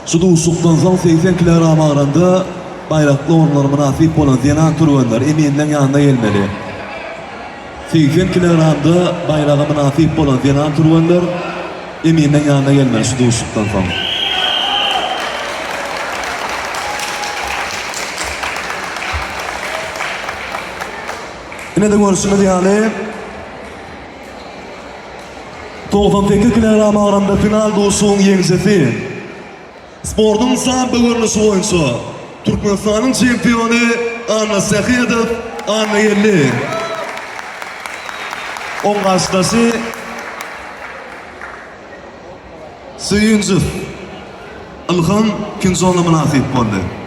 Şu duşuşykdan soň 80 kilogram agramda baýrakly orunlara mynasyp bolan zenan türgenler eminleň ýanyna gelmeli. 80 kilogramda baýraga mynasyp bolan zenan türgenler eminleň ýanyna gelmeli şu duşuşykdan soň. Ine-de görşüňiz ýaly, 98 kilogram agramda final duşuşygyň ýeňijisi, sportuň sambo görnüşi boýunça Türkmenistanyň çempiony Anna Sähedow Annageldi. Oň garşydaşy Söýünjow Ylham ikinji orna mynasyp boldy.